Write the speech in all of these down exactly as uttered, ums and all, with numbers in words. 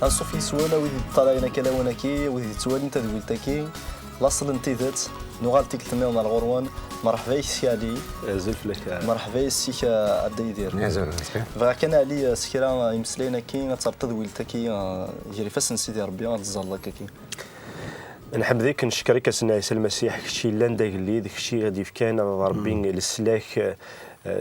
Anṣuf yes-wen, a wid yeṭṭalayen akka lawan-agi, a wid yettwalin tadwilt-agi, laṣel n tidet, nuɣal tikkelt nniḍen ar ɣur-wen. Merḥba yes-k a Ali. Azul fell-ak a. Merḥba yes-k a Dda Yidir. Azul, azul. Bɣiɣ kan a Ali, s kra imeslayen-agi, ad terreḍ tadwilt-agi, eh, gar ifassen n Sidi Ṛebbi, ad teẓẓalleḍ akka-agi. Nḥemd-ik, neccer-ik a Sidna Ɛisa Lmasiḥ, kečč yellan d agellid, kečč i ɣ-d-yefkan a Baba Ṛebbi leslak, eh,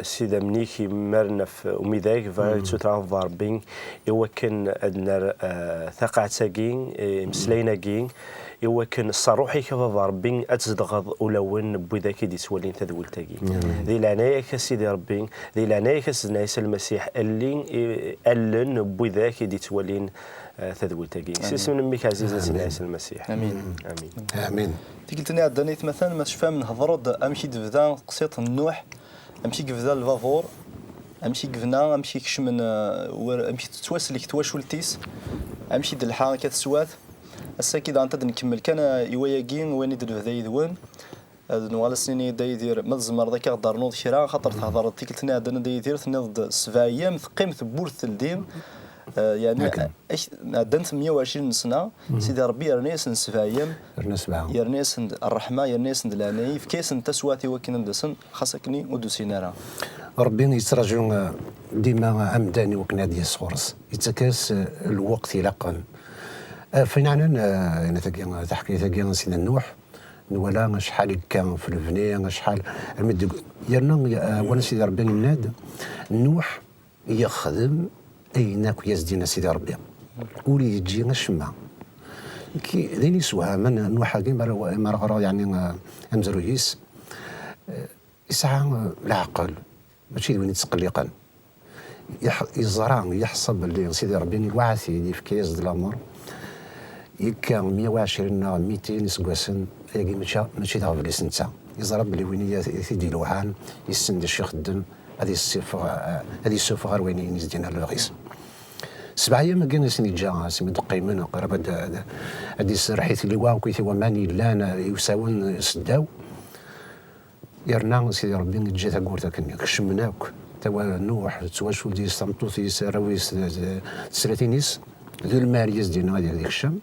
s idammen-ik imaren ɣef umidag. Bɣiɣ ad ttutreɣ a Baba Ṛebbi i wakken ad nerr, eh, taqaɛet-agi, eh, imeslayen-agi, i wakken s ṛṛuḥ-ik a Baba Ṛebbi ad tzedɣeḍ ulawen n widak i d-yettwalin tadwilt-agi. Di leɛnaya-k a Sidi Ṛebbi, di leɛnaya-k a Sidna Ɛisa Lmasiḥ, alli, eh, allen n widak i d-yettwalin eh, tadwilt-agi. S isem n mmi-k ɛzizen Sidna Ɛisa Lmasiḥ. Amin. Amin. Amin. Tikkelt-nni iɛeddan ay atmaten, ma tecfam, nehder-d amek i d-tebda teqsiṭ n Nuḥ, amek i yebda lbabur, amek i yebna, amek i kecmen, eh, war, amek i tettwaslek twacult-is, amek i d-telḥa akka teswat. Ass-agi daɣen ad nkemmel kan, eh, i wayagi, wayen i d-nebda yid-wen. Ad nuɣal ad s-nini i Dda Yidir, ma tzemreḍ akka ɣ-d-ternuḍ kra, axaṭer thedreḍ tikkelt-nni iɛeddan a Dda Yidir, tenniḍ-d sebɛa ayyam teqqim tewwurt teldi. Eh, yeɛni, ak-, ɛeddan-t meyya u ɛecrin n sna, Sidi Ṛebbi yerna-yasen sebɛa ayyam, yerna-yasen-d ṛṛeḥma, yerna-yasen-d leɛnaya, yefka-yasen taswiɛt i wakken ad d-asen, xas akken ur d-usin ara. Ṛebbi yettraǧu, eh, dima amdan i wakken ad d-yas ɣur-s. Yettak-as, eh, lweqt ilaqen. Eh, f ayen yeɛnan, eh, yenna-t-agi, taḥkayt-agi n Sidna Nuḥ, nwala acḥal yekka f lebni, acḥal, armi deg, yerna, eh, awal n Sidi Ṛebbi yenna-d, Nuḥ yexdem ayen akk i as-d-yenna Sidi Ṛebbi. Ur yeǧǧi acemma. Ki-, d ayen yessewhamen, Nuḥ-agi, mi ara, mi ara ɣreɣ, yeɛni, eh, amezruy-is, eh, yesɛa, eh, leɛqel, mačči d win yettqelliqen. Yeḥ-, yeẓra, yeḥṣa belli Sidi Ṛebbi iwɛa-t-id, yefka-yas-d lameṛ. Yekka meyya u ɛecrin neɣ mitin iseggasen, ayagi mačči, mačči d aɣbel-is netta. Yeẓra belli win i t-, i t-id-ilewɛan, yessen d acu ixeddem, ad yessufeɣ, ad yessufeɣ ɣer wayen i s-d-yenna lebɣi-s. Sebɛa ayyam-agi i sen-yeǧǧa, asmi d-qqimen, qrib ad, ad, ad iserreḥ i tliwa akkit i waman yellan, i usawen seddaw. Yerna Sidi Ṛebbi yeǧǧa tawwurt akken kecmen akk, tawa Nuḥ, d twacult-is, tameṭṭut-is, arraw-is, d, d, d tesratin-is, d lmal i as-d-yenna ad, ad ikcem.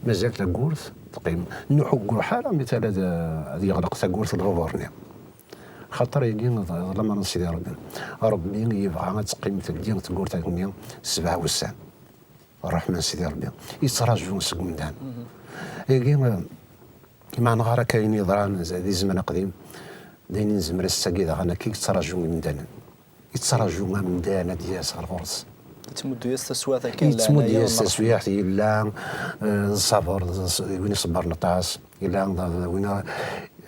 Mazal tawwurt teqqim. Nuḥ ur iruḥ ara mi tala ad, ad yeɣleq tawwurt n lbabur-nni. Xaṭer yagi d, d lameṛ n Sidi Ṛebbi. Ṛebbi yebɣa ad teqqim teldi tawwurt-nni sebɛa wussan. Ṛṛeḥma n Sidi Ṛebbi. Yettraǧu seg umdan. Yagi, eh, ma nɣar akka ayen yeḍran di zzman aqdim, d ayen i nezmer ass-agi daɣen akka i yettraǧu imdanen. Yettraǧu amdan ad d-yas ɣer ɣur-s. Yettmuddu-yas taswiɛt akken. Yettmuddu-yas taswiɛt, yella, eh, d ṣṣaber, d ṣ-, d win iṣebbren aṭas, yella d, d win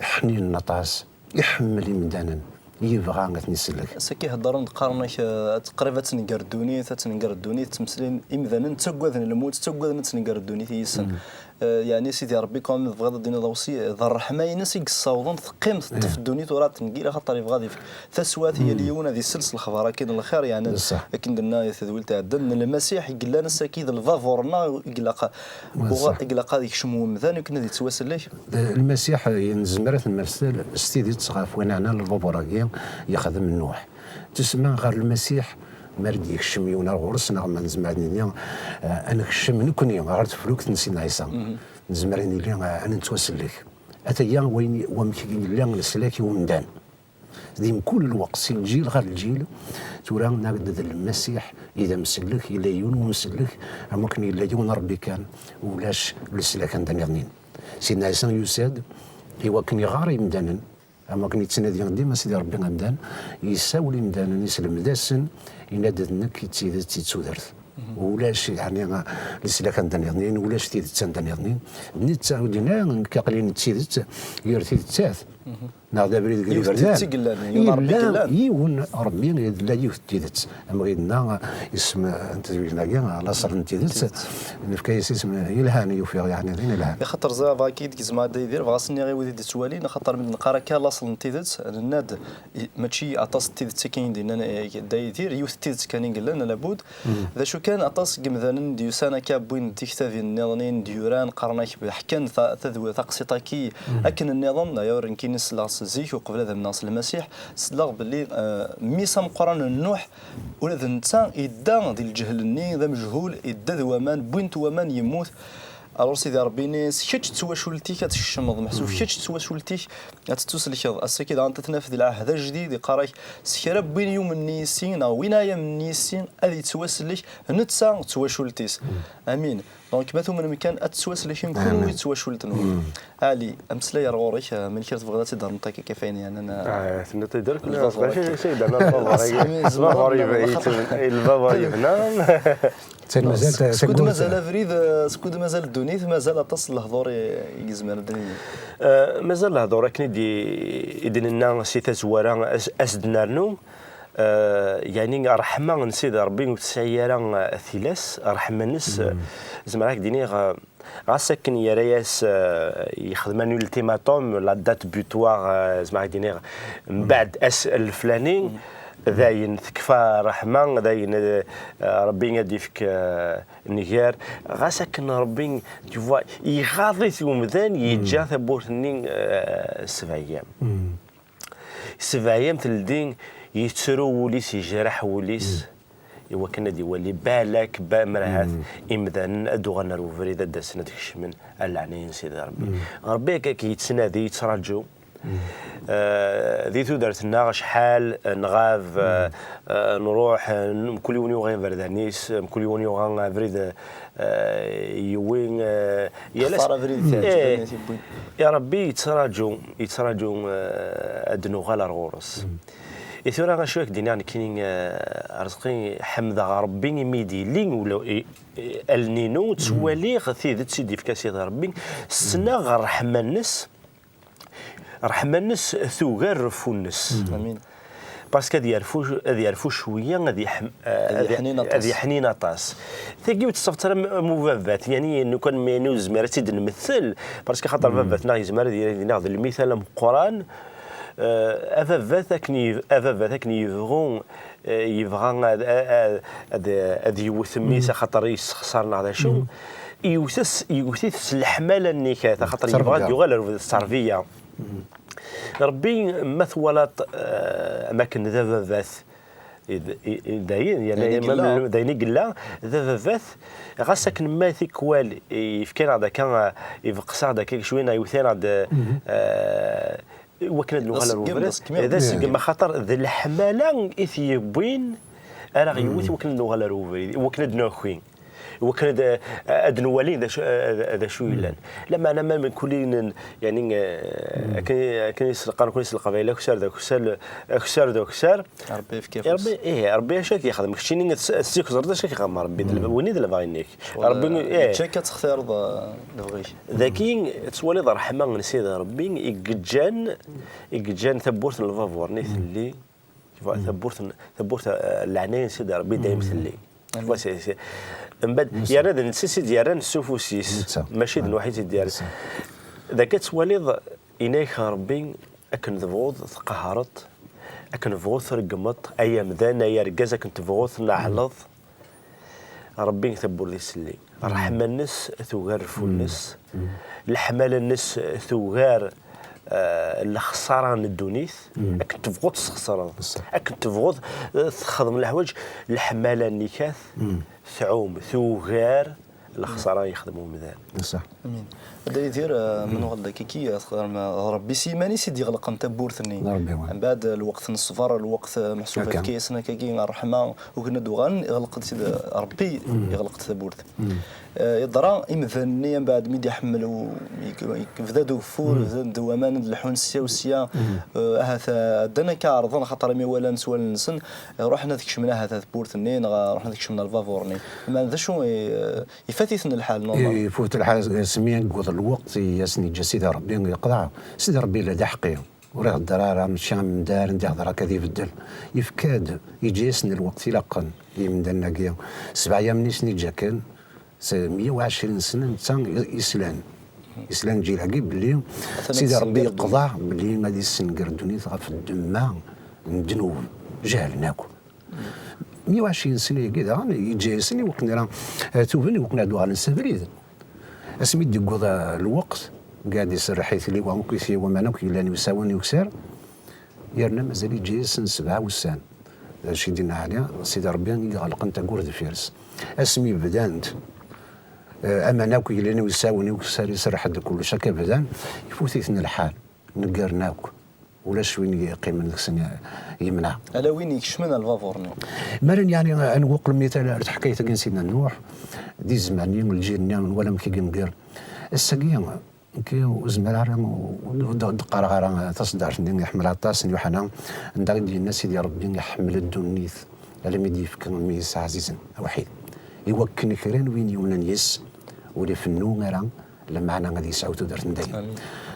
ḥninen aṭas, iḥemmel imdanen, yebɣa ad ten-isellek. Ass-agi heddren-d, qqaren-ak, eh, ad, qrib ad tenger ddunit, ad tenger ddunit, ttmeslayen imdanen, ttaggaden lmut, ttaggaden ad tenger ddunit yis-sen. Eh, yeɛni Sidi Ṛebbi, quand même, tebɣiḍ ad d-tiniḍ aussi, eh, d ṛṛeḥma-ines i yessawḍen teqqim teṭṭef ddunit ur ara tengir, axaṭer yebɣa ad yefk taswiɛt i yal yiwen ad isel s lexbar-agi n lxir, yeɛni akken d-nenna i tedwilt iɛeddan, n Lmasiḥ i yellan ass-agi d lbabur-nneɣ i ilaq, uɣ-, i ilaq ad yekcem wemdan akken ad yettwasellek. Lmasiḥ, eh, nezmer ad t-nmersel s tidet ɣef wayen yeɛnan lbabur-agi yexdem Nuḥ. Tusemma ɣer Lmasiḥ, mi ara d-yekcem yiwen ar ɣur-s, neɣ ma nezmer ad nini, eh, ad nekcem nekni ɣer teflukt n Sidna Ɛisa. Nezmer ad nili, eh, ad nettwasellek. Ataya wayen, wamek i yella leslak i umdan. Di mkul lweqt, si lǧil ɣer lǧil, tura nag-d d Lmasiḥ i d amsellek, yella yiwen umsellek, am wakken yella yiwen Ṛebbi kan, ulac leslak anda nniḍen. Sidna Ɛisa yusa-d i wakken iɣer i yimdanen, am wakken yettnadi dima Sidi Ṛebbi amdan, yessawel i yimdanen, yesselmed-asen, yenna-d: "D nekk i d tidet, i d tudert." Ulac, yeɛni, leslak anda nniḍen, ulac tidet anda nniḍen. Netta ur d-yenna ara: "Nekk aql-in d tidet, yir tidettat." Neɣ d abrid gar iberdan. Yiwet n tidet i yellan, yiwen Ṛebbi i yellan. Yella yiwen Ṛebbi, yella yiwet n tidet. Am ɣ-yenna isem n tedwilt-agi, laṣel n tidet, nefka-yas isem yelhan, i ufiɣ, yeɛni, d ayen yelhan. Axaṭer ẓriɣ bɣa akka i d-gezmeɣ a Dda Yidir, bɣa s-nniɣ i wid i d-yettwalin, axaṭer mi d-neqqar akka laṣel n tidet, nenna-d, i, mačči aṭas n tidet akken i d-yenna, eh, Dda Yidir, yiwet n tidet kan i yellan, labud. D acu kan, aṭas n yimdanen d-yusan akka, wwin-d tiktabin nniḍen i d-yuran, qqaren-ak, ḥkan ta-, tadwi-, taqsiṭ-agi, akken nniḍen, d'ailleurs, nekkini selleɣ s, zik, uqbel ad amneɣ s Lmasiḥ, selleɣ belli, eh, mmi-s ameqqran n Nuḥ, ula d netta yedda di lǧehl-nni, d amejhul, yedda d waman, wwin-t waman, yemmut. Alors Sidi Ṛebbi yenna-yas, kečč d twacult-ik ad tkecmeḍ, meḥsub kečč d twacult-ik ad tettuselkeḍ. Ass-agi daɣen ad t-naf di lɛehd ajdid, iqqar-ak, s kra n win yumnen yis-i, neɣ win ara yamnen yis-i, ad yettwasellek, netta d twacult-is. Amin. Donc, ma tumnem kan, ad tettwasellkem kunwi d twacult-nwen. Ali, ameslay ar ɣur-k, eh, melk ara tebɣiḍ ad tt-id-ternuḍ akka kif ayen yeɛnan, eh, Ah, tenniḍ-id akk, lbabuṛ mačči akka. Acu i d-yernan lbabuṛ-agi? Lbabuṛ yebna, lbabuṛ yebna. Mazal skud mazal abrid, eh, skud mazal ddunit, mazal aṭas n lehduṛ i, i yezmer ad d-nini. Eh, mazal lehduṛ akken i d-, i d-nenna si tazwara, as, as d-nernu, eh, yeɛni ṛṛeḥma n Sidi Ṛebbi ur tesɛi ara, eh, tilas, ṛṛeḥma-nnes, eh, zemreɣ ad k-d-iniɣ, eh, ɣas akken yerra-yas, eh, yexdem un ultimatum, la date butoir, eh, zemreɣ ad k-d-iniɣ, mbeɛd ass leflani, dayen tekfa ṛṛeḥma, dayen, eh, Ṛebbi ad d-ifk, eh, nnger. Ɣas akken Ṛebbi, tu vois, iɣaḍ-it umdan, yeǧǧa tawwurt-nni, eh, sebɛa ayyam. Sebɛa ayyam teldi, yettru wul-is, yejreḥ wul-is, i wakken ad iwali balak, ba-, mer ahat imdanen ad d-uɣalen ar ubrid, ad d-asen ad kecmen ar leɛnaya n Sidi Ṛebbi. Ṛebbi akka k-yettnadi, yettraǧu. Eh, di tudert-nneɣ acḥal, eh, nɣab, eh, eh, nruḥ, eh, mkul yiwen yuɣa iberdan-is, mkul yiwen yuɣa abrid, eh, yiwi, eh, yal ass. Xtar abrid, eh, tiwwin. Ya Ṛebbi, yettraǧu, yettraǧu, eh, ad d-nuɣal ar ɣur-s. I tura acu ak-d-iniɣ nekkini, eh, Arezqi, ḥemdeɣ Ṛebbi imi d-yili ula, i, i, allen-inu, ttwaliɣ tidet i d-ifka Sidi Ṛebbi, ssneɣ ṛṛeḥma-nnes, ṛṛeḥma-nnes tugar reffu-nnes. Amin. Parce que ad yerfu, ad yerfu cwiya, ad yeḥm-, ad yeḥnin aṭas. Ad yeḥnin aṭas. Tagi ur tettafeḍ ara am, am ubabat, yani, lukan mi, yani, ur nezmir ad tt-id-nmettel, parce que xaṭer baba-tneɣ yezmer ad yili dinna d lmital ameqqran, eh, ababat akken yeb-, ababat akken yebɣu, eh, yebɣa ad, ad, ad, ad yewwet mmi-s axaṭer yessexṣar neɣ d acu, yewwet-as, yewwet-it s leḥmala-nni kan, axaṭer yebɣa ad yuɣal ar ubrid, s tterbiya. Ṛebbi, ma twalaḍ, eh, am akken d ababat, i d, i, i, d ayen, yerna d ayen i yella. D ayen i yella, d ababat, ɣas akken ma tikwal yefka-aɣ-d akka, eh, ibeqqes-aɣ-d akka cwi, neɣ yewwet-aɣ-d, eh, i wakken ad nuɣal ar ubrid. D aseggem, d aseggem, axaṭer d leḥmala i t-yewwin ara ɣ-yewwet i wakken ad nuɣal ar ubrid, i wakken ad d-naki. Wakken ad, ad nwali d acu, d acu yellan. Lameɛna ma mkul, yani, eh, akken, akken i s-qqaren kunwi s leqbayel, akessar d akessar, akessar d akessar. Ṛebbi yefka afus. Ṛebbi, ih, Ṛebbi acu ad k-yexdem? Keččini ad s-, ad s-ikeẓreḍ acu ad k-yexdem Ṛebbi, d lb-, win i d lebɣi-nek. Ṛebbi, ih. Yečča-k ad textireḍ, eh, lebɣi-k. Dagi tettwaliḍ ṛṛeḥma n Sidi Ṛebbi i yeǧǧan, i yeǧǧan tawwurt n lbabuṛ-nni telli. Tawwurt n, tawwurt, eh, n leɛnaya n Sidi Ṛebbi dayem telli. Amin. Mbeɛd, yerna d netta i tt-id-yerran s ufus-is, mačči d Nuḥ i tt-id-yerran. Dagi ad twaliḍ, yenna-yak Ṛebbi, akken tebɣuḍ tqehhreḍ, akken tebɣuḍ tregmeḍ, ay amdan, ay argaz, akken tebɣuḍ tneɛleḍ. Ṛebbi tawwurt-is telli. Ṛṛeḥma-nnes tugar reffu-nnes. Leḥmala-nnes tugar, eh, lexṣara n ddunit. Akken tebɣuḍ tesxeṣreḍ. Akken tebɣuḍ, eh, texdem leḥwaǧ, leḥmala-nni kat tɛum, tugar lexṣara yexdem umdan. Amin. Dda Yidir, eh, ma nuɣal-d akkaki, eh, d Ṛebbi s yiman-is i d-iɣelqen tawwurt-nni. Mbeɛd, eh, lweqt n ṣṣber, lweqt, eh, meḥsub akka, yefka-yasen akkagi ṛṛeḥma, ugin ad d-uɣalen, iɣleq-d Sidi Ṛebbi, iɣleq-d tawwurt. Eh, yeḍra imdanen-nni, mbeɛd mi d-iḥemmel u-, yek-, yek-, yebda-d ugeffur, bdan-d waman ad leḥḥun sya u sya, eh, ahat, eh, ddan akka ɛerḍen, axaṭer imi walan s wallen-nsen, eh, ruḥen ad kecmen ahat tawwurt-nni, neɣ, eh, ruḥen ad kecmen lbabuṛ-nni. Meɛna d acu, eh, ifat-iten lḥal, normal. Ifut lḥal, asmi i yewweḍ lweqt i asen-yeǧǧa Sidi Ṛebbi yeqḍeɛ. Sidi Ṛebbi yella d aḥeqqi. Ur ihedder ara, mačči am da ara d-ihder akka ad ibeddel. Yefka-d, yeǧǧa-yasen lweqt ilaqen i yimdanen-agi. Sebɛa yamen i sen-iǧǧa kan, s meyya u ɛecrin sna netta i, islan. Islan lǧil-agi belli Sidi Ṛebbi yeqḍeɛ belli ad issenger ddunit ɣef ddemma n ddnub, jehlen akk. Meyya u ɛecrin sna-agi daɣen, yeǧǧa-yasen i wakken ara, eh, tuben, i wakken ad uɣalen s abrid. Asmi d-yewweḍ, eh, lweqt, Gad iserreḥ i tliwa akk i tliwa, aman akk yellan i usawen i uksir, yerna mazal yeǧǧa-yasen sebɛa wussan. D acu i d-yenna Ɛli, Sidi Ṛebbi i iɣelqen tawwurt deffir-s. Asmi bdant, eh, aman akk yellan i usawen i uksir, iserreḥ-d kullec, akka bdan, ifut-iten lḥal, neggren akk. Ulac win i yeqqimen deg-sen yemneɛ. Ala win ikecmen ar lbabur-nni. Mi ara n-, yeɛni, ad nmuqel mital ar teḥkayt-agi n Sidna Nuḥ, di zzman-nni, lǧil-nni, nwala amek i yennger. Ass-agi, nekki ur zmireɣ ara, ur d-, d-qqareɣ ara taṣeddart-nni iḥemmel aṭas n Yuḥana, anda i d-yenna Sidi Ṛebbi iḥemmel ddunit, almi d-yefka mmi-s ɛzizen, awḥid, i wakken kra n win yumnen yis-s ur ifennu ara, lameɛna ad yesɛu tudert n dayem. Amin.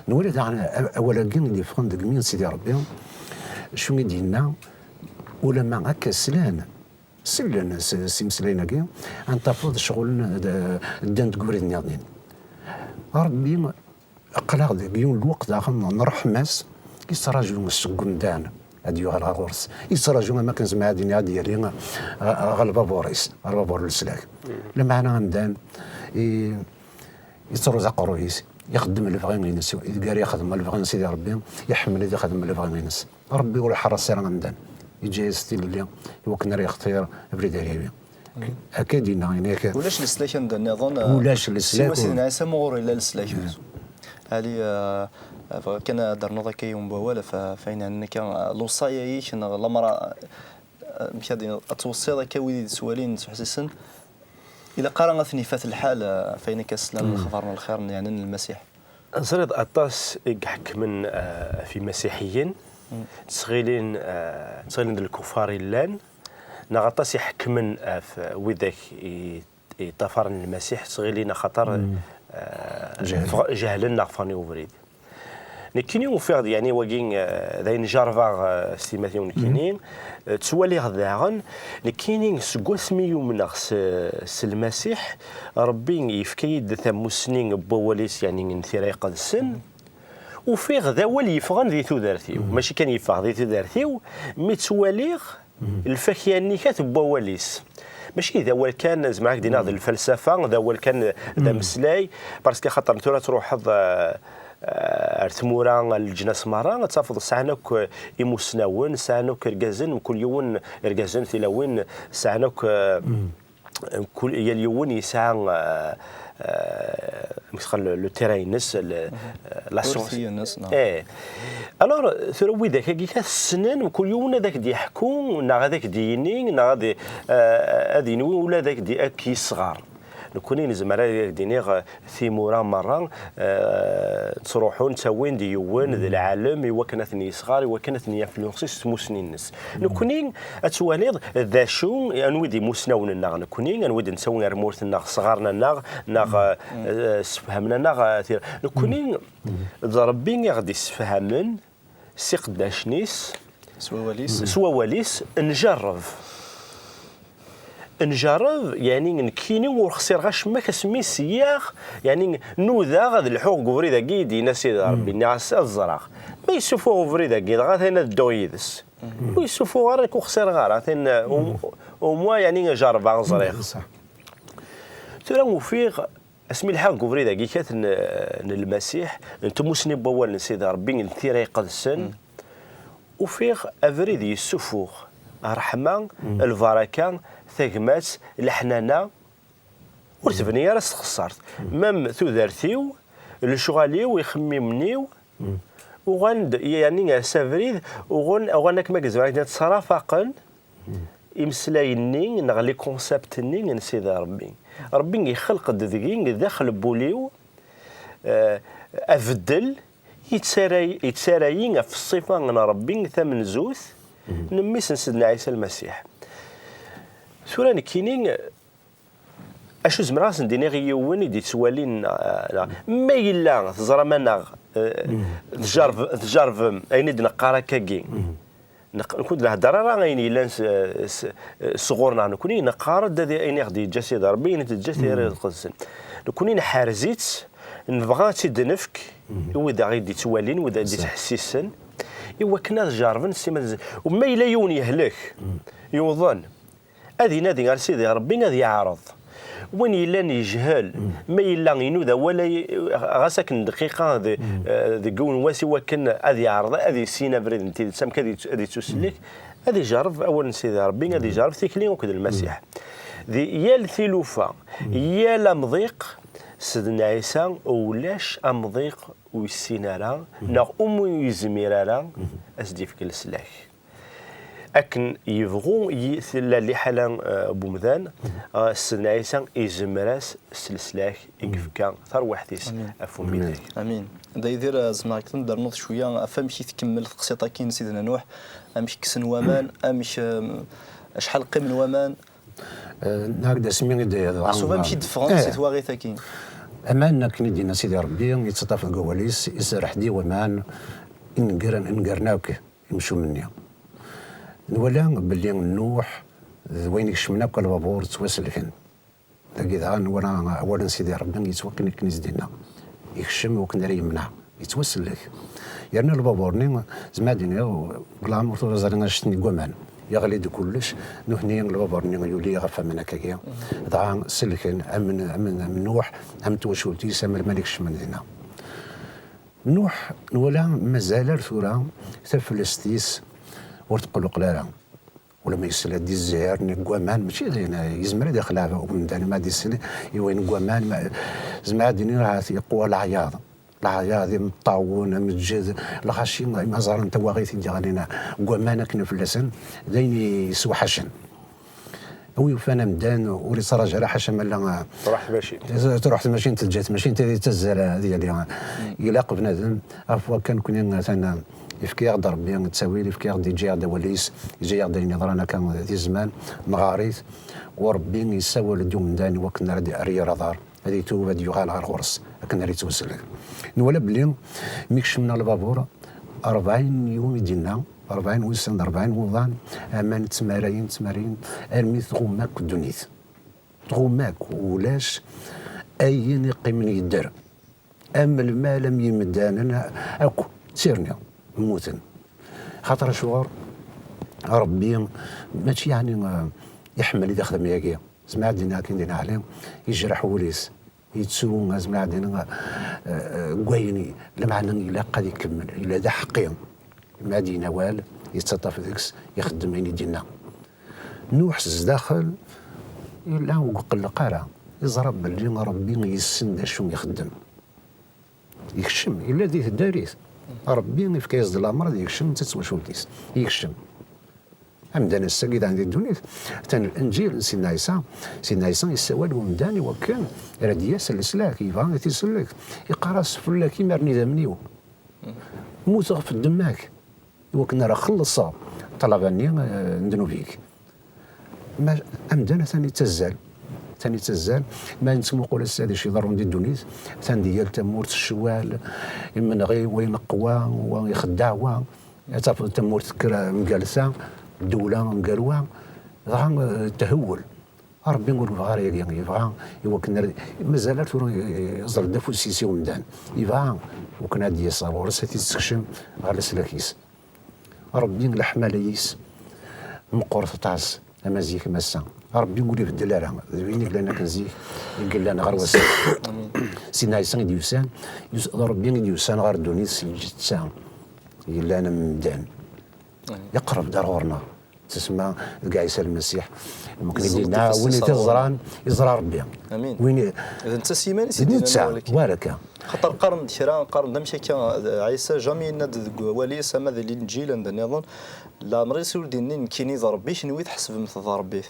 Nwala daɣen a-, awal-agi i d-yeffɣen deg imi n Sidi Ṛebbi, acu i d-yenna, ulamma akka slan, sellen s, s imeslayen-agi, ad n-tafeḍ ccɣel n, d, ddan deg ubrid nniḍen. Ṛebbi, aql-aɣ deg yiwen n lweqt daxel n ṛṛeḥma-s, yettraǧu seg umdan ad yuɣal ɣer ɣur-s. Yettraǧu am akken zemreɣ ad iniɣ ad d-yerri ɣ-, ɣer lbabur-is, ɣer lbabur n leslak. Lameɛna amdan i, yettruẓ aqerruy-is, ixeddem lebɣi-ines, ideg ara yexdem lebɣi n Sidi Ṛebbi, iḥemmel ad ixdem lebɣi-ines. Ṛebbi ur iḥerres ara amdan, yeǧǧa-yas tilelli i wakken ara yextir abrid ara yawi. Akka i d-yenna, yenna-yak. Ulac leslak anda nniḍen, eh, ulac leslak, siwa Sidna Ɛisa ma ɣur yella leslak. Ali, eh, bɣiɣ kan ad d-ternuḍ akka yiwen n wawal ɣef, ɣef wayen ɛnan akka, eh, lewṣaya-ik neɣ lamra, eh, amek ad d-tiniḍ, ad tweṣṣiḍ akka wid i d-yettwalin, yettḥessisen, ilaq ara ad ten-ifat lḥal, eh, ɣef wayen akka slan lexbar n lxir n, yeɛni n Lmasiḥ. Teẓriḍ aṭas i iḥekmen, eh, ɣef imasiḥiyen, ttɣilin, eh, ttɣilin d lkufar i llan, neɣ aṭas i ḥekmen ɣef widak i, i ṭṭafaren Lmasiḥ, ttɣilin axaṭer, eh, jehlen. Ffɣ-, jehlen neɣ ffɣen i ubrid. Nekkini ufiɣ-d, yeɛni, wagi, eh, d ayen jerbeɣ, eh, s timatin nekkini, eh, ttwaliɣ daɣen, nekkini seg wasmi yumneɣ s, s Lmasiḥ, Ṛebbi yefka-yi-d tamusni n wawal-is, yeɛni n Tira Iqedsen, ufiɣ d awal yeffɣen di tudert-iw. Mačči kan yeffeɣ di tudert-iw, mi ttwaliɣ lfakya-nni kat n wawal-is. Mačči d awal kan, zemreɣ ad k-d-iniɣ d lfalsafa, d awal kan, d ameslay, parce que xaṭer tura truḥeḍ, eh, eh, ar tmura, ar leǧnas merra, ad tafeḍ sɛan akk, eh, imusnawen, sɛan akk irgazen, mkul yiwen, irgazen, tilawin, sɛan akk, eh, mkul, yal yiwen yesɛa, eh, eh, amek tqal, le, le terrain-ines, le, eh, la science. Urti-ines, neɣ? Eh. Alors, tura widak-agi kat ssnen, mkul yiwen ad ak-d-yeḥku, neɣ ad ak-d-yini, neɣ ad, eh, ad yenwi, ula ad ak-d-, ad k-yesɣer. Nekkni nezmer ad ak-d-iniɣ, eh, timura merra, eh, ttruḥun, ttawin-d yiwen d lɛalem i wakken ad ten-yesɣer, i wakken ad ten-yinfluensi s tmusni-nnes. Nekkni ad twaliḍ d acu, anwi d imusnawen-nneɣ nekkni, anwi d-nettawi ar tmurt-nneɣ, sɣaren-aneɣ, neɣ, eh, eh, sefhamen-aneɣ, eh, tira. Nekkni d Ṛebbi i ɣ-d-issefhamen s iqeddacen-is, s wawal-is, s wawal-is, njerreb. Njerreb, yeɛni nekkini ur xsireɣ acemma, asmi sliɣ, yeɛni nudaɣ ad lḥuɣ deg ubrid-agi i d-yenna Sidi Ṛebbi, nniɣ-as ad ẓreɣ. Ma yessufuɣ ubrid-agi, dɣa atan ad dduɣ yid-s. Ur yessufuɣ ara, nekk ur xsireɣ ara, atan, um, umwa, yeɛni jerrbeɣ, ẓriɣ. Tura ufiɣ, asmi lḥiɣ deg ubrid-agi kat n, n Lmasiḥ, n tmusni n wawal n Sidi Ṛebbi, n Tira Iqedsen, ufiɣ abrid yessufuɣ ṛṛeḥma, lbaraka, tagmat, leḥnana, ur tebni ara s txeṣṣart. Mam tudert-iw, lecɣal-iw, ixemmimen-iw, uɣalen-d, yeɛni, s abrid, uɣalen, uɣalen akken ma yezmer ad ttserafaqen imeslayen-nni neɣ les concepts-nni n Sidi Ṛebbi. Ṛebbi ixelq-d deg-i, daxel n wul-iw, eh, abeddel, yettarra-, yettarra-yi ɣef ṣṣifa n Ṛebbi tamenzut n Mmi-s n Sidna Ɛisa Lmasiḥ. Tura nekkini, acu zemreɣ ad sen-d-iniɣ i yiwen i d-yettwalin, eh, neɣ, ma yella teẓram-aneɣ, eh, tjerb-, tjerbem ayen i d-neqqar akkagi. Neq-, nekkni ur d-nehder ara ayen yellan s, s, sɣur-neɣ. Nekkni neqqar-d ad, ayen i ɣ-d-yeǧǧa Sidi Ṛebbi, ayen i d-teǧǧa Tira Iqedsen. Nekkni nḥerz-itt, nebɣa ad tt-id-nefk i wid aɣ-d-yettwalin, wid aɣ-d-yettḥessisen, i wakken ad jerrben s iman-nsen. U ma yella yiwen yehlek, yuḍen, ad inadi ar Sidi Ṛebbi, ad yeɛreḍ. Win yellan yejhel, ma yella inuda wala, ɣas akken dqiqa de, eh, deg yiwen wass i wakken ad yeɛreḍ ad yissin abrid n tidet, amek ad yettu-, ad yettusellek, ad ijerreb awal n Sidi Ṛebbi, ad ijerreb tikli akked Lmasiḥ. Di yal tilufa, yal amḍiq, Sidna Ɛisa ulac amḍiq ur yessin ara, neɣ umi ur yezmir ara ad s-d-yefk leslak. Akken yebɣu yi-, tella liḥala, eh, n umdan, eh, Sidna Ɛisa izmer-as s leslak i yefka tarwiḥt-is ɣef umidag. Amin. D Yidir, eh, zemreɣ ad d-ternuḍ cwiya ɣef amek i tkemmel teqsiṭ-agi n Sidna Nuḥ, amek kksen waman, amek, eh, acḥal qqimen waman? Eh, nniɣ-ak-d asmi i d-, Meḥsub amek i d-ffɣen si twaɣit-agi? Aman, akken i d-yenna Sidi Ṛebbi, yettaṭṭaf deg wawal-is, iserreḥ-d i waman, inegren, inegren akk imcumen-nni. Nwala belli Nuḥ d wayen ikecmen akk lbabur ttwaselken. Dagi daɣen nwala awal n Sidi Ṛebbi yettwakken akken i s-d-yenna. Ikcem wakken ara yemneɛ, yettwasellek. Yerna lbabur-nni, zemreɣ ad d-iniɣ, deg leɛmer tura ẓriɣ annect-nni n waman. Yeɣli-d kullec, nutni lbabur-nni yuli ɣef waman akkagi. Dɣa selken, am, am, am Nuḥ, am twacult-is, am lmal ikecmen dinna. Nuḥ, nwala mazal ar tura taflest-is ur teqluqel ara. Ulamma yesla-d i zzhir-nni n waman, mačči d ayen yezmer ad ixleɛ umdan ma ad yesel i wayen n waman, ma, zemreɣ ad d-iniɣ ahat yeqwa leɛyaḍ. Leɛyaḍ, imeṭṭawen, ameǧǧed, lɣaci, ma ẓran tawaɣit i d-yeɣlin n waman akken fell-asen, d ayen yesweḥacen. Wi yufan amdan ur yettraǧu ara ḥaca ma llan, ah, Truḥ tmacint. Truḥ tmacint, teǧǧa tmacint, ad yettazzal, ah, ad yali, ah, ilaq bnadem, ɣef wakka nekni, atan, ah, yefka-yaɣ-d Ṛebbi ttawil, yefka-yaɣ-d, yeǧǧa-yaɣ-d awal-is, yeǧǧa-yaɣ-d ayen yeḍran akka di zzman, nɣar-it, u Ṛebbi yessawel-d i umdan i wakken ara d-, ara yerr aḍar, ad itub, ad yuɣal ɣer ɣur-s, akken ara yettwasellek. Nwala belli mi kecmen ɣer lbabur, rebɛin yum i d-yenna, rebɛin wussan d rebɛin wuḍan, aman ttmarayen, ttmarayen, armi tɣumm akk ddunit. Tɣumm akk, ulac ayen iqqimen yedder. Am lmal, am yimdanen, akk ttirni, mmuten. Xaṭer acuɣer? Ṛebbi mačči yeɛni, eh, iḥemmel i d ixdem yagi. Zemreɣ ad d-iniɣ akken di leɛli, yejreḥ wul-is, yettru, zemreɣ ad d-iniɣ, eh, eh, deg wayen i, lameɛna ilaq ad ikemmel, yella d aḥeqqi. Ma ad d-yini awal, yettaṭṭaf deg-s, ixeddem ayen i d-yenna. Nuḥ s zdaxel, yella ur iqelleq ara, yeẓra belli Ṛebbi yessen d acu ixeddem. Yekcem, yella di teddarit. Ṛebbi yefka-yas-d lameṛ ad yekcem, netta d twacult-is. Yekcem. Amdan ass-agi daɣen di ddunit, atan Lenǧil n Sidna Ɛisa, Sidna Ɛisa yessawal i umdan i wakken ara d-yas leslak, yebɣa ad t-isellek. Yeqqar-as: "Fell-ak imer n idammen-iw. Mmuteɣ ɣef ddemma-k, i wakken ara xellṣeɣ ṭṭlaba-nni, eh, n ddnub-ik." Ma amdan atan yettazzal, atan yettazzal. Ma nettmuqul ass-a d acu iḍerrun di ddunit, atan di yal tamurt ccwal, imenɣi, wa ineqq wa, wa ixeddeɛ wa. Ad tafeḍ tamurt tekker mgal ta, ddewla mgal wa, dɣa, eh, thewwel. Ṛebbi ur yebɣa ara yagi, yebɣa i wakken ara, mazal ar tura, eh, iẓẓel-d afus-is i umdan. Yebɣa i wakken ad d-yas ɣer ɣur-s, ad t-id-sekcem ɣer leslak-is. Ṛebbi leḥmala-is meqqret aṭas, ama zik ama ass-a. Ṛebbi ur ibeddel ara, d win i yellan akken zik i yellan ɣer wass-a. Sidna Ɛisa i d-yusan, yus-, d Ṛebbi i d-yusan ɣer ddunit s lǧetta yellan am medden. Yeqreb-d ar ɣur-neɣ. Tesma deg Ɛisa Lmasiḥ. Mekken i d-yenna, win i t-iẓran, iẓra Ṛebbi. Amin. Win i, d netta s yiman-is i d-yenna netta, wala akka. Xaṭer qqaren-d kra, qqaren-d amek akka, Ɛisa jamais yenna-d deg wawal-is, ama di Linǧil, anda nniḍen, leɛmer-is ur d-yenni: "Nekkini d Ṛebbi, kenwi tḥesbem-t d Ṛebbi."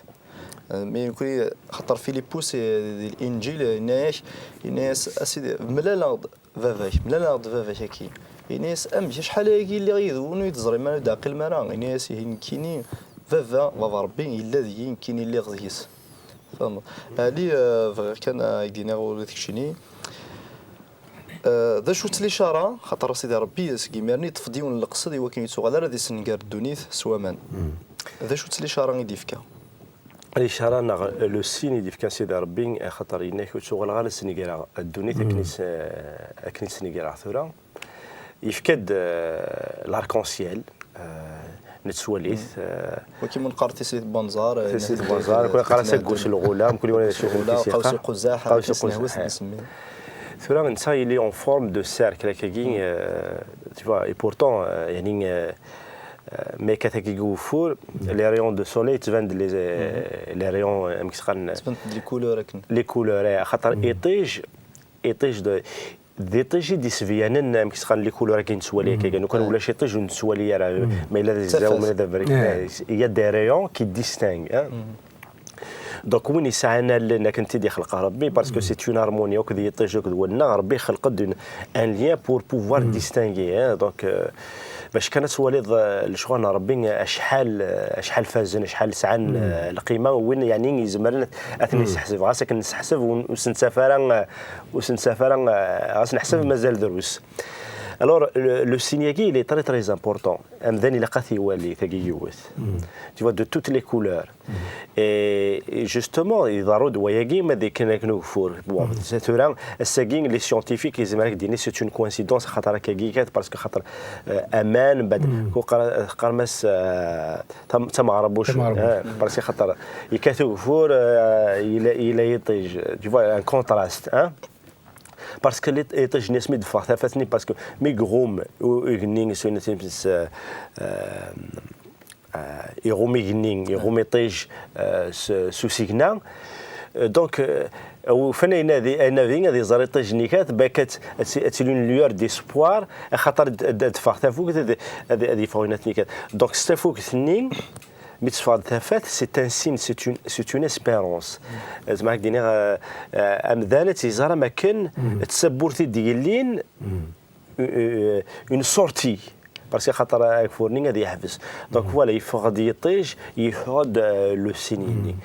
Eh, mi nekkni, xaṭer Filipus, eh, di Linǧil, yenna-yak, yenna-yas: "A Sidi, mlaleɣ-d baba-k, mlaleɣ-d baba-k akkin." Yenna-yas: "Amek, acḥal ayagi lliɣ yid-wen ur yi-d-teẓrim ara, ur d-tɛqilem ara?" Yenna-yas: "Ihi nekkini, baba, baba Ṛebbi, yella deg-i, nekkini lliɣ deg-s." Tfehmeḍ? Ali, eh, bɣiɣ kan, eh, ad k-d-iniɣ ula d keččini. Eh, d acu-tt licara? Xaṭer a Sidi Ṛebbi, seg imiren i yeṭṭef-d yiwen n leqsed i wakken ur yettuɣal ara ad isenger ddunit s waman. D acu-tt licara i d-yefka? Licara neɣ le signe i d-yefka Sidi Ṛebbi, axaṭer yenna-k ur ttuɣaleɣ ara ad snegreɣ ddunit akken i s-, akken i tt-snegreɣ tura. Yefka-d, eh, l'arc-en-ciel, eh, nettwali-t. Wagi ma neqqar tislit n wenẓar, tislit n wenẓar, kul qqar-as aggus lɣula, mkul yiwen ad yecfu tislit. Qaws uqezzaḥ, qaws uqezzaḥ. Tura netta il est en forme de cercle akkagi, tu vois, et pourtant, yani, ma yekkat akkagi ugeffur, les rayons de soleil ttban-d les rayons, amek ttqan, les couleurs, axaṭer iṭij, iṭij d d iṭij i d-isebyanen, amek ttqan, les couleurs-agi nettwali akka, lukan ulac iṭij ur nettwali ara, ma yella d azegzaw, ma yella d abrid, il y a des rayons qui distinguent. Donc win yesɛan allen akken tt-id-ixleq Rebbi, parce que c'est une harmonie akked yiṭij akked wanna, Rebbi ixleq-d un lien pour pouvoir distinguer. Donc bac kan ad twaliḍ lecɣal n Rebbi acḥal, acḥal fazen, acḥal sɛan lqima, win, yani, izemren ad ten-yesseḥseb. Ɣas akken nesseḥseb ur s-nettaf ara, ur s-nettaf ara, ɣas neḥseb mazal drus. Alors le signe-agi il est très très important. Amdan ilaq ad t-iwali tagi yiwet, tu vois, de toutes les couleurs. Et justement iḍerru-d wayagi ma d akken akken ugeffur. Bon, tura ass-agi les scientifiques izmer ad k-d-yini c'est une coïncidence, xaṭer akkagi ikat, parce que xaṭer aman, bad teqqarem-as tameɣrbuc, parce que xaṭer yekkat ugeffur, yella yiṭij, tu vois, un contraste. Parce que iṭij-nni asmi d-teffeɣ tafat-nni, parce que mi iɣum igenni s win iɣum igenni, iɣum iṭij s usigna. Donc ufan anadi ad iẓer iṭij-nni kat, bak ad tili une lueur d'espoir, axaṭer ad d-teffeɣ tafukt, ad yeffeɣ winat-nni kat. Donc s tafukt-nni mi teffeɣ-d tafat, c'est un signe, c'est une, c'est une espérance. Zemreɣ ad k-d-iniɣ amdan ad tt-iẓer am akken d tawwurt i d-yellin, une sortie, parce que xaṭer ageffur-nni ad yeḥbes. Donc voilà, yeffeɣ-d yiṭij, yeffeɣ-d le signe-nni.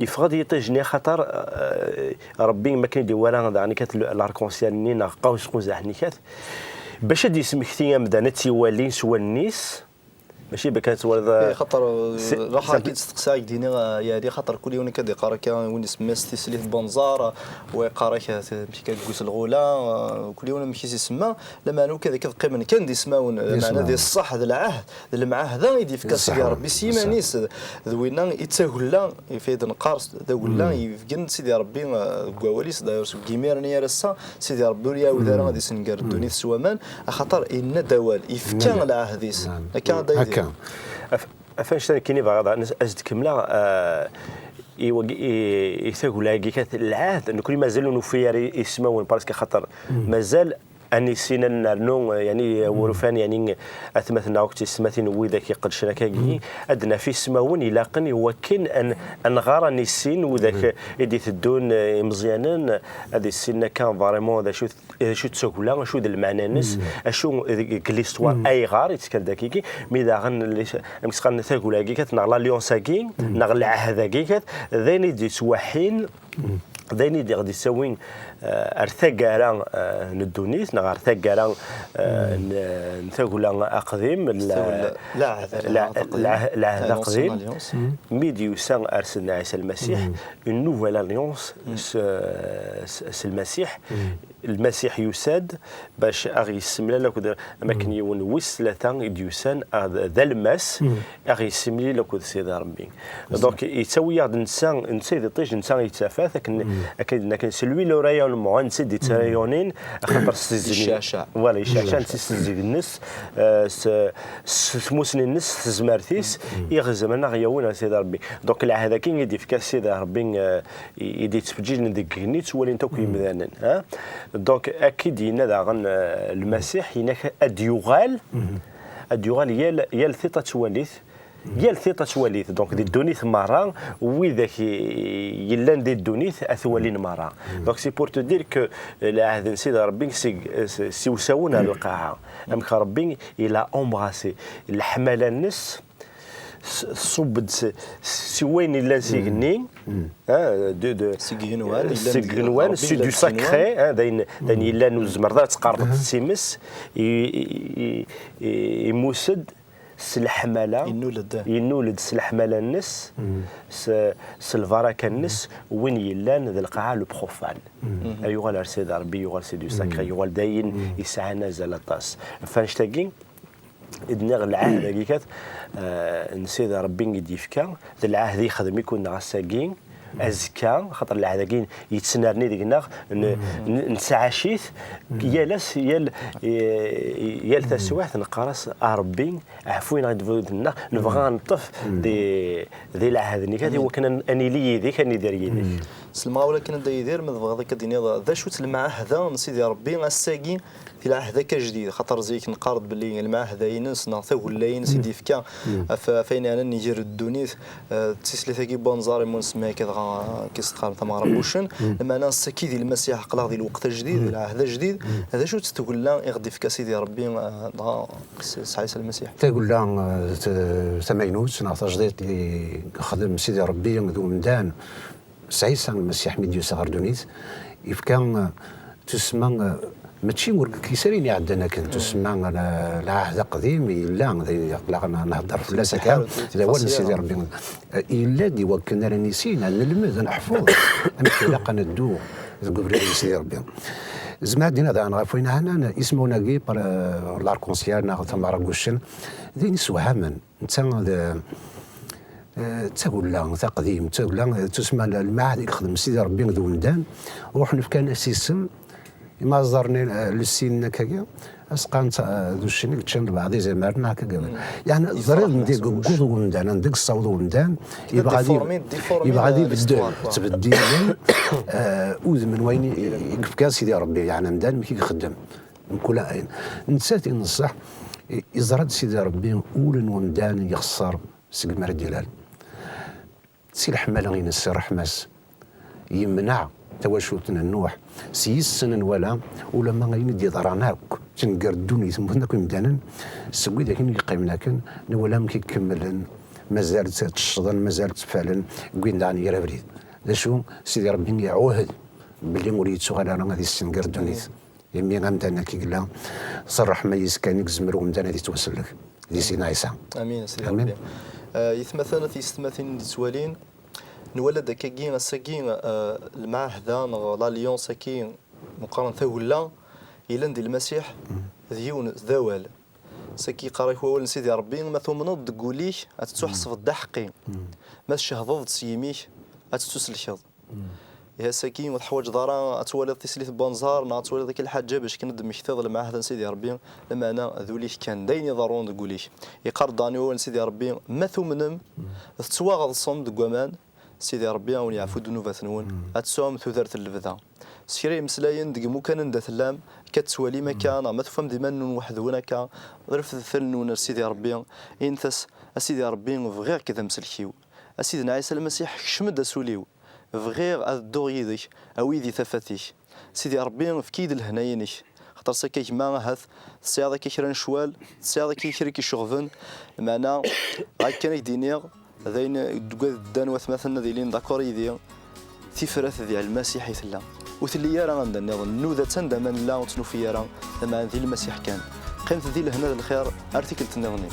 Yeffeɣ-d yiṭij-nni axaṭer Rebbi, mi akken i d-iwala daɣen ikat l'arc-en-ciel-nni neɣ qaws uqezzaḥ-nni kat, bac ad d-yesmekti amdan ad tt-iwali s wallen-is. Mačči bac ad twaliḍ. Xaṭer raḥ ad k-id-steqsaɣ, ad k-d-iniɣ, yeɛni, xaṭer kul yiwen akka d-iqqar akka, win isemma-s tislit n wenẓar, wa iqqar-ak amek akka deg lɣula, kul yiwen amek i s-isemma. Lameɛna akka d akka d-qqimen kan d ismawen, lameɛna di ṣṣeḥ d lɛehd, d lemɛahda i d-yefka Sidi Ṛebbi s yiman-is, d winna i d tagella, ifa-d neqqar d tagella i yefkan Sidi Ṛebbi deg wawal-is, d'ailleurs seg imiren ar ass-a, Sidi Ṛebbi ur iɛawed ara ad isenger ddunit s waman, axaṭer yenna-d awal, yefka lɛehd-is. Akka ad d-, af anect-a nekkini bɣiɣ ad s-d-kemmleɣ i tagella-agi kat, lɛehd, nekkni mazal ur nufi ara ismawen, parce que xaṭer mazal ad nissin ad nernu, yani, wurfan, yani, atmaten-nneɣ akked teysetmatin n widak iqedcen akkagi, ad d-naf ismawen ilaqen i wakken ad nɣer, ad nissin widak i d-iteddun, imeẓyanen, ad issinen akka vraiment d acu d acu d tagella, acu d lmeɛna-nnes, acu deg l'histoire, ayɣer i d-tekker-d akkagi, mi daɣen amek qqaren tagella-agi kat, neɣ l'alliance-agi, neɣ lɛehd-agi kat, d ayen i d-yettwaḥin, d ayen i d-iɣ-d-yessawin ar taggara n ddunit, neɣ ar taggara n tagella aqdim, lɛehd aqdim, mi d-yusa ar Sidna Ɛisa Lmasiḥ, une nouvelle alliance s Lmasiḥ. Lmasiḥ yusa-d bac aɣ-yessemlal akked, am akken yiwen wis tlata i d-yusan, d alemmas, aɣ-yessemlil akked Sidi Ṛebbi. Donc yettawi-yaɣ-d netta, netta i d iṭij, netta i d tafat, akken, akken, akken c'est lui le rayonnement, netta i d-yettrayunin, axaṭer s tezdeg, voilà, yecceɛceɛ netta s tezdeg-nnes, s tmusni-nnes, s tezmert-is, i ɣ-izemren aɣ-yawin ar Sidi Ṛebbi. Donc lɛehd-agi i d-yefka Sidi Ṛebbi i d-yettfeǧǧiǧen deg igenni, ttwalin-t akk yimdanen. Donc akka i d-yenna daɣen Lmasiḥ, yenna-k ad d-yuɣal, ad d-yuɣal yal, yal tiṭ ad twali-t, yal tiṭ ad twali-t. Donc di ddunit merra, widak yellan di ddunit ad t-walin merra. Donc c'est pour te dire que lɛehd n Sidi Ṛebbi s iwsawen ar lqaɛa. Amek Ṛebbi il a embrassé leḥmala-nnes, tṣubb-d si wayen yellan s igenni, seg igenwan, c'est du sacré, d ayen yellan ur tzemreḍ ara ad tqerbeḍ s times, imus-d s leḥmala, yennul-d s leḥmala-nnes, s lbaraka-nnes, win yellan d lqaɛa, le profane. Yuɣal ar Sidi Ṛebbi, yuɣal c'est du sacré, yuɣal d ayen yesɛan azal aṭas. Ɣef annect-agi, I d-nniɣ lɛahd-agi kat, eh, n Sidi Ṛebbi i d-yefka, d lɛahd i yexdem i kunneɣ ass-agi, azekka, xaṭer lɛahd-agi yettnerni deg-neɣ, n-, n-, nettɛac-it, yal ass, yal, eh, yal taswiɛt neqqar-as, a Ṛebbi, ɛfu-yi-neɣ i ddnub-nneɣ, nebɣa ad neṭṭef di, di lɛahd-nni kat, i wakken ad, ad nili yid-k, ad nidir yid-k. S lemɣawla kan a Dda Yidir, ma tebɣiḍ akka d-tiniḍ, d acu-tt lemɛahda n Sidi Ṛebbi ass-agi, di lɛahd-agi ajdid, xaṭer zik neqqar-d belli lemɛahda-ines neɣ tagella-ines i d-yefka ɣef, ɣef ayen yeɛnan ger ddunit, eh, d tislit-agi n wanẓar imu nsemmi akka dɣa, eh, akka i s-teqqarem tameɣra n wuccen, lameɛna ass-agi di Lmasiḥ aql-aɣ di lweqt ajdid, di lɛahd ajdid, d acu-tt tagella i ɣ-d-yefka Sidi Ṛebbi, eh, dɣa s-, s Ɛisa Lmasiḥ? Tagella, eh, t-, tamaynut neɣ tajdiṭ i yexdem Sidi Ṛebbi d umdan, s Ɛisa Lmasiḥ mi d-yusa ɣer ddunit, yefka, eh, tussma, eh, mačči ur deg yisarin iɛeddan akken, tussma, eh, lɛahd aqdim yella, d ayen aql-aɣ n-, nhedder fell-as akka, d awal n Sidi Ṛebbi. Eh, yella-d i wakken ara nissin, ad nelmed, ad neḥfeḍ amek ilaq ad neddu deg ubrid n Sidi Ṛebbi. Zemreɣ ad d-iniɣ daɣen ɣef wayen ɛnan ismawen-agi, par, eh, l'arc-en-ciel neɣ tameɣra n wuccen, d ayen isewhamen. Netta d, eh, d tagella taqdimt, d tagella, eh, tussma, lmaɛad i yexdem Sidi Ṛebbi d umdan, ruḥen fkan-as isem, imaẓaren, eh, lsin akkagi, as-qqaren, eh, d uccen i yeččan lbeɛḍ izamaren, neɣ akkagi. Yeɛni, teẓriḍ anda i yewweḍ umdan, anda i yessaweḍ umdan, yebɣa ad i-, yebɣa ad ibeddel, ttbeddilen, eh, udem n wayen i, i yefka Sidi Ṛebbi, yeɛni amdan amek i ixeddem. Mkul ayen. Nettat i neṣṣeḥ, i-, iẓra-d Sidi Ṛebbi ul n umdan yexṣer segmi ara d-ilal. Si leḥmala-ines, si ṛṛeḥma-s, yemneɛ tawacult n Nuḥ. S yis-sen nwala ulamma ayen i d-yeḍran akk, tenger ddunit, mmuten akk imdanen, seg widak i yeqqimen akken, nwala amek i kemmlen, mazal tt-, tteccḍen, mazal tteffalen, wwin daɣen yir abrid. D acu, Sidi Ṛebbi iɛuhed belli ur yettuɣal ara ad yessenger ddunit. Imi amdan-agi yella s ṛṛeḥma yis kan i yezmer umdan ad yettwasellek di Sidna Ɛisa. Amin, a Sidi Ṛebbi. Eh, yetmaten, a tiyessetmatin i d-yettwalin, nwala-d akkagi, ass-agi, eh, lemɛahda neɣ l'alliance-agi meqqaren tagella, yellan di Lmasiḥ, d yiwen, d awal. Saki yeqqar-ak wawal n Sidi Ṛebbi, ma tumneḍ deg wul-ik, ad tettuḥesbeḍ d aḥeqqi. Ma tcehdeḍ-d s yimi-k, ad tettuselkeḍ. Ihi ass-agi ur teḥwaǧeḍ ara ad twaliḍ tislit n wanẓar neɣ ad twaliḍ akka lḥaǧa bac kan ad d-temmektiḍ lemɛahda n Sidi Ṛebbi, lameɛna d ul-ik kan, d ayen iḍerrun deg wul-ik. Yeqqar-d daɣen i wawal n Sidi Ṛebbi, ma tumnem, tettwaɣeḍsem deg waman, Sidi Ṛebbi a wen-yeɛfu ddnubat-nwen, ad tesɛum tudert n lebda. S kra imeslayen deg imukan anda tellam, akka tettwalim akka, neɣ ma tufam-d iman-nwen weḥd-wen akka, refdet allen-nwen ar Sidi Ṛebbi, init-as, a Sidi Ṛebbi, bɣiɣ-k d amsellek-iw. A Sidna Ɛisa Lmasiḥ, kcem-d ɣer wul-iw. Bɣiɣ ad dduɣ yid-k, awi-yi di tafat-ik. Sidi Ṛebbi, efk-iyi-d lehna-inek. Xaṭer s akka gma, ahat tesɛiḍ akka kra n ccwal, tesɛiḍ akka kra i k-iceɣben, lameɛna ɣa kan ad k-d-iniɣ, d ayen deg wad ddan watmaten ad ilin d'accord yid-i, tifrat di Lmasiḥ i tella. Ur telli ara anda nniḍen, nnuda-tt anda ma nella ur tt-nufi ara, lameɛna di Lmasiḥ kan. Qqimet di lehna d lxir, ar tikkelt nniḍen.